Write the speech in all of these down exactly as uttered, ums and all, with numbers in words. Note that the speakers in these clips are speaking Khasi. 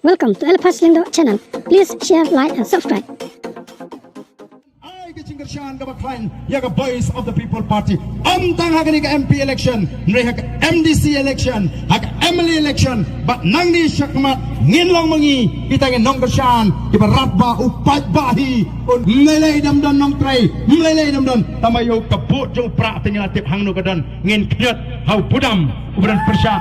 Welcome to Elphas Lyngdoh channel. Please share, like and subscribe. Ai ka jingkyrshan kaba khlaiñ ïa ka Voice of the People Party. Ym tang ha kane ka M P election, hynrei ha ka M D C election, ha ka M L A election, bad nangne shakhmat ngin long ma ngi kita ki nongkyrshan kiba rat ba u paidbah hi. Ym lei lei dam don nongtrei, ym lei lei dam don. Tama ïa u ka vote jong u Prah te ngi la tip hangno ka don. Ngin khñiot ha u budam uba don pyrshah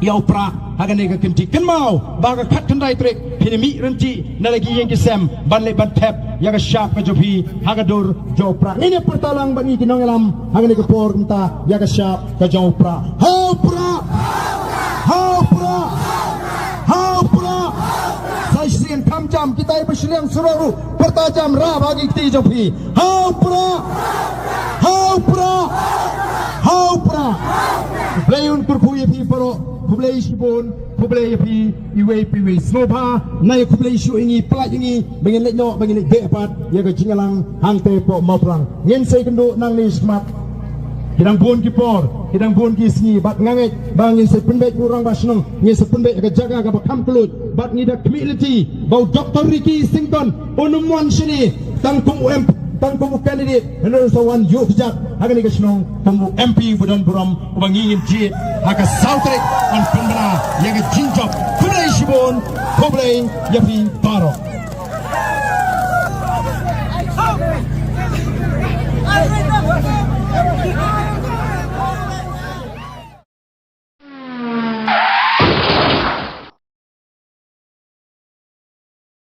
ïa u Prah ha kane ka kynti. Kynmaw ba ka khatkhyndai tarik phin ïa mih ryntih na la ki ïing ki sem ban leit ban thep ïa ka shap ka jong phi ha ka dur jong u Prah. Ngin ïa pyrta lang bad ngi ki nongïalam ha kane ka por mynta ïa ka shap ka jong u Prah. Ha u Prah! Ha u Prah! Ha u Prah! Sa shisien kham jam, kita kiba shiliang surok ruh pyrta jam, rah ha ki kti jong phi. Ha u Prah! Ha u Prah! Ha u Prah! Khublei un kyrkhu ïa phi baroh, khublei shibun, khublei ïa phi iwei pa iwei. Sngewbha, nai khublei shuh ïa ngi, pynlait ïa ngi ba ngin leit noh, ba ngin leit beh pat ïa ka jingïalang hangtei hapoh Mawphlang. Ngin sa ïakynduh nangne shakhmat. Ki dang bun ki por, ki dang bun ki sngi, bad nga ngeit ba ngin sa pynbeit u rangbah shnong, ngin sa pynbeit ha ka jaka kaba kham kylluid, bad ngi da khmih lynti ba u Doctor Ricky Syngkon un ym wan shane tang kum u M P, tang kum u candidate, hynrei un sa wan ïuh kjat ha kane ka shnong kum u M P ba don burom, uba ngi ngin jied ha ka saw tarik ban pynbna ïa ka jingjop. Khublei shibun, khublei ïa phi baroh.